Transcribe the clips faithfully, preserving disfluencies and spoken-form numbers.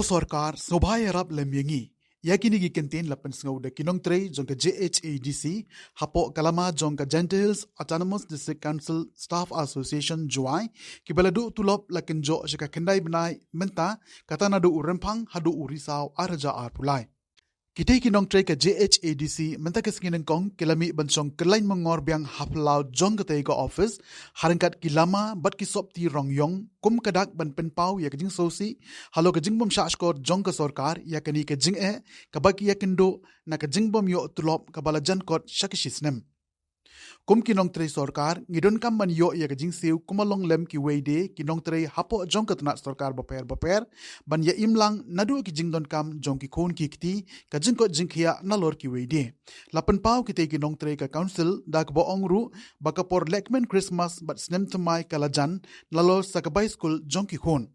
Sorkar, sngewbha ïarap lem ïa ngi. Ïa kine ki kyntien la pynsngew da ki nongtrei jong ka J H A D C hapoh ka lama jong ka Jaintia Hills Autonomous District Council Staff Association, Jowai, kiba la duh tulop la kynjoh sha ka khyndai bnai mynta, kata naduh u Rymphang haduh u Risaw ar hajar arphew lai. Kitei ki nongtrei ka J H A D C mynta ka sngi nyngkong ki la mih ban shong kyllaiñ mangor biang ha phyllaw jong katei ka office, ha ryngkat ki lama bad ki sopti rong ïong, kum ka dak ban pynpaw ïa ka jingsngewsih halor ka jingbym shahshkor jong ka sorkar ïa kane ka jingeh kaba ki ïakynduh na ka jingbym ïoh tulop kaba la jan kot sha ka shi snem. Kum ki nongtrei sorkar, ngi donkam ban ïoh ïa ka jingsiew kum ba long lem kiwei de ki nongtrei hapoh jong ka tnat sorkar bapher bapher, ban ïa im lang naduh ki jingdonkam jong ki khun ki kti, ka jingkoit jingkhiah nalor kiwei de. La pynpaw kitei ki nongtrei ka council da kaba ong ruh ba ka por lehkmen Christmas bad snem thymmai ka la jan nalor sa ka bai skul jong ki khun.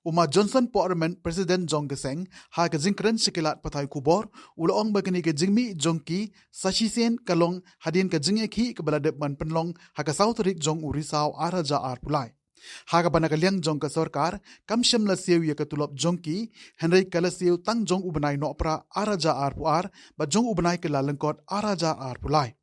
U Ma Johnson Pohrmen, President jong ka seng, ha ka jingkren sha ki lad pathai khubor, u la ong ba kane ka jingmih jong ki sa shisien ka long hadien ka jingïakhih kaba la dep ban pynlong ha ka saw tarik jong u Risaw ar hajar arphew lai. Ha kaba na ka liang jong ka sorkar, kam shym la siew ïa ka tulop jong ki, hynrei ka la siew tang jong u bnai Nohprah ar hajar arphew ar bad jong u bnai Kyllalyngkot ar hajar arphew lai.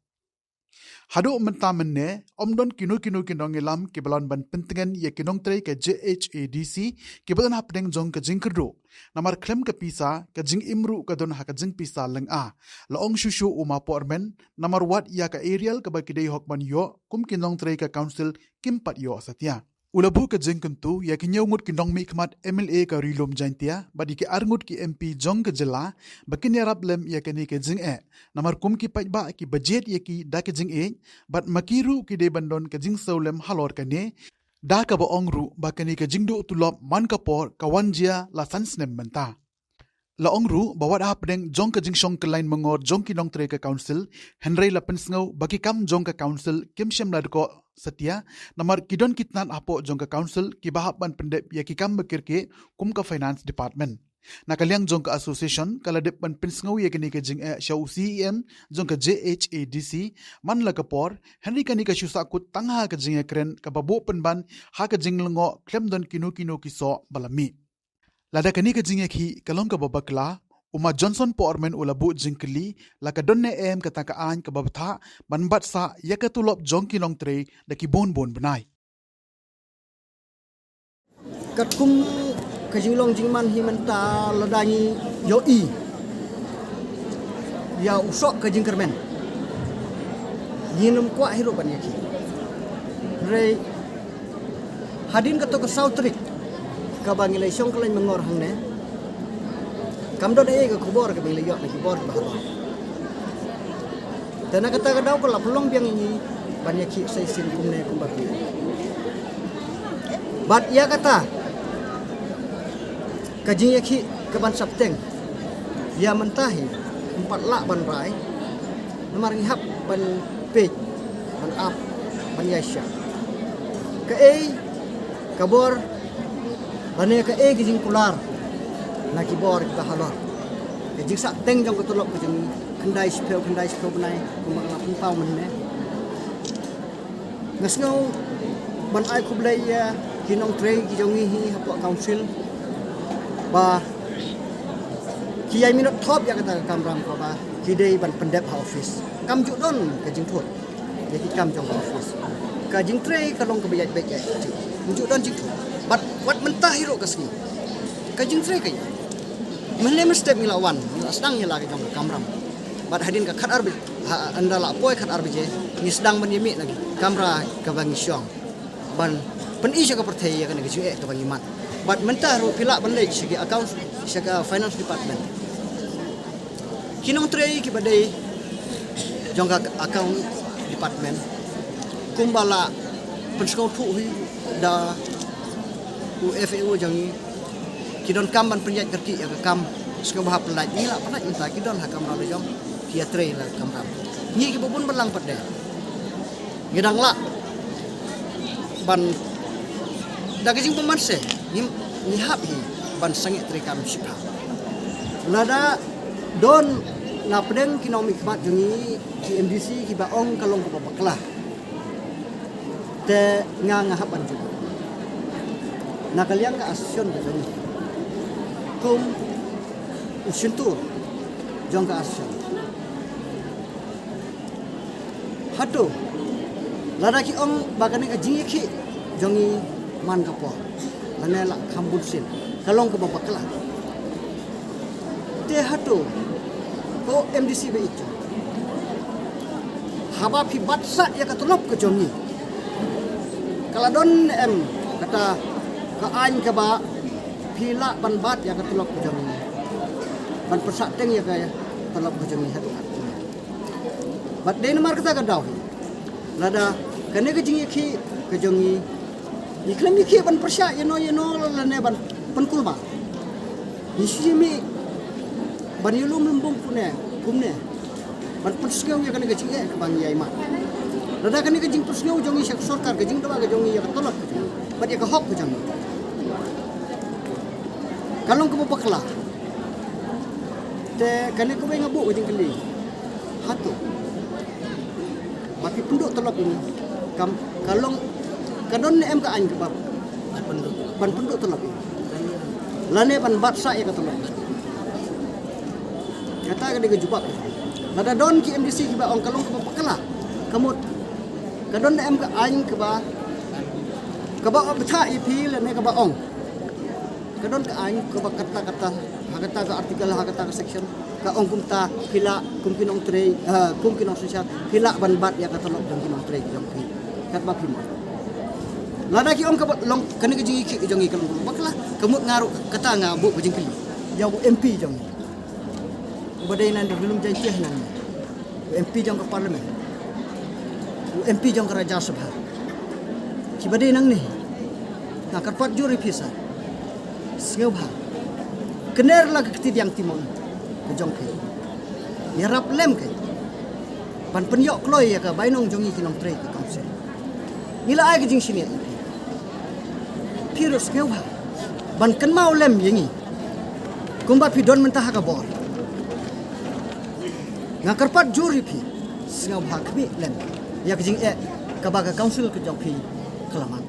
Haduh mynta mynne, ym don kino kino ki nongïalam kiba lah ban pyntngen ïa ki nongtrei ka J H A D C kiba don hapdeng jong ka jingkyrduh. Namar khlem ka pisa, ka jingim ruh ka don ha ka jingpisa lynga. La ong shuh shuh u Ma Pohrmen, namar wat ïa ka aerial kaba ki dei hok ban ïoh, kum ki nongtrei ka council kim pat ïoh satia. U la buh ka jingkyntu ïa ki hynñiew ngut ki nongmihkhmat M L A ka Ri Lum Jaintia bad ïa ki ar ngut ki M P jong ka jylla ba kin ïarap lem ïa kane ka jingeh. Namar kum ki paidbah kiba jied ïa ki da ka jingïeit, bad ma ki ruh ki dei ban don ka jingsiew lem halor kane, da kaba ong ruh ba kane ka jingduh tulop man ka por ka wan jia la san snem mynta. La ong ruh ba wat hapdeng jong ka jingshong kyllaiñ mangor jong ki nongtrei ka council, hynrei la pynsngew ba ki kam jong ka council kim shym la dkoh satia, namar ki don ki tnat hapoh jong ka council kiba hap ban pyndep ïa ki kam ba kyrkieh, kum ka finance department. Na ka liang jong ka association, ka la dep ban pynsngew ïa kane ka jingeh sha u C E M jong ka J H A D C man la ka por, hynrei kane ka shu sahkut tang ha ka jingïakren kaba buh pynban ha ka jinglyngngoh khlem don kino kino ki soh ba la mih. Lada kane ka jingïakhih ka long kaba bakla, u Ma Johnson Pohrmen u la buh jingkylli, la ka don ne em kata ka aiñ kaba bthah ban bat sah ïa ka tulop jong ki nongtrei da ki bun bun bnai. Katkum ka jinglong jingman hi mynta, lada ngi ïohi ïa u soh ka jingkyrmen, ngin ym kwah hi ruh ban ïakhih. Hynrei hadien kato ka saw tarik kaba ngi la shong kyllaiñ mangor hangne, kam don ei ei ka khubor kaba ngi la ïoh na ki bor kiba halor. Te na kata ka daw ka la pynlong biang ïa ngi ban ïakhih sa shisien kumne kumba phi. Bad ïa kata ka jingïakhih kaban sa bteng, ïa mynta hi ym pat lah ban rai, namar ngi hap ban peit, ban ap, ban ïaishah. Kaei ka bor, lane kaei ka jingkular na ki bor kiba halor. Ka jingsahteng jong ka tulop ka jong ngi, khyndai shiphew, khyndai shiphew bnai, kumba nga la pynpaw mynne. Nga sngew ban ai khublei ïa ki nongtrei ki jong ngi hi hapoh council ba ki ïai minot thop ïa kata ka kamram kaba ki dei ban pyndep ha office. Kam ju don ka jingthut ïa ki kam jong ka office. Ka jingtrei ka long kaba ïaid beit ïaid kyrkieh. Kam ju don jingthut. Bad wat mynta hi ruh ka sngi, ka jingtrei ka ïaid. Mynne mynstep ngi la wan, ngi la sdang ïa la ka jong ka kamram. Bad hadien ka khatar baje, ha, ynda la poi khatar baje, ngi sdang ban ïa mih na ki kamra kaba ngi shong ban pyni sha ka pyrthei ïa kane ka jingeh kaba ngi mad. Bad mynta ruh phi lah ban leit sha ki account, sha ka finance department. Ki nongtrei kiba dei jong ka account department, kumba la pynsngewthuh hi da u F A O jong ngi, ki donkam ban pynïaid kyrkieh ïa ka kam sngewbha pyllait. Ngi lah pyllait mynta, ki don ha kamra la jong, ki ïatrei la kamra. Ngi kiba bun balang pat de, ngi dang lah ban, da ka jingbymman se, ngi, ngi hap hi ban sangeh treikam shiphew. Lada don na pdeng ki nongmihkhmat jong ngi, ki M D C kiba ong ka long kaba bakla, te nga, nga hap ban jubab na ka liang ka association ka jong ngi. Kum u shyntur jong ka association. Hato lada ki ong ba kane ka jingïakhih jong ngi man ka por lane la kham bun sien, ka long kaba bakla. Te hato ko MDC ba ïeit jong, haba phi bat sah ïa ka tulop ka jong ngi, ka la don em kata ka aiñ kaba phi lah ban bat ïa ka tulop ka jong ngi, ban pynsah teng ïa ka tulop ka jong ngi haduh katne? Bad dei namar kata ka daw hi, lada kane ka jingïakhih ka jong ngi, ngi khlem ïakhih ban pyrshah ïano ïano lane ban pynkulmar. Ngi shu ïamih ban ïalum lymbung kumne kumne, ban pynsngew ïa kane ka jingeh kaba ngi ïai mad. Lada kane ka jingpynsngew jong ngi sha ka sorkar, ka jingdawa ka jong ngi ïa ka tulop ka jong ngi bad ïa ka hok ka jong ngi, ka long kaba bakla. Te kane kawei nga buh ka jingkylli, hato ba phi pynduh tulop ïa ngi, kam, ka long, ka don ne em ka aiñ kaba ban pynduh tulop ïa ngi lane ban bat sah ïa ka tulop? Kata ka dei ka jubab. Lada don ki MDC kiba ong ka long kaba bakla, ka mut ka don ne em ka aiñ kaba, kaba bthah ïa phi lane kaba ong, ka don ka aiñ kaba kata kata, ha kata ka article, ha kata ka section, ka ong kumta, phi lah kum ki nongtrei, eh, kum ki nongsynshar phi lah ban bat ïa ka tulop jong ki nongtrei jong phi katba phi mon. Lada ki ong kaba long kane ka jingïakhih jong ngi ka long bakla, ka mut nga ruh kata nga buh ka jingkylli ïa u MP jong ngi uba dei na Ri Lum Jaiñtia hangne, u MP jong ka Parliament, u MP jong ka Rajya Sabha, kiba dei nangne. Nga kyrpad jur ïa phi sa, sngewbha kner la ka kti diang kti mon ka jong phi, ïarap lem ka ban pynïoh kloi ïa ka bainong jong ngi ki nongtrei ka council. Ngi la ai ka jingsngewbha ïa phi, phi ruh sngewbha ban kynmaw lem ïa ngi kumba phi don mynta ha ka bor. Nga kyrpad jur ïa phi, sngewbha khmih lem ïa ka jingeh kaba ka council ka jong phi ka la mad.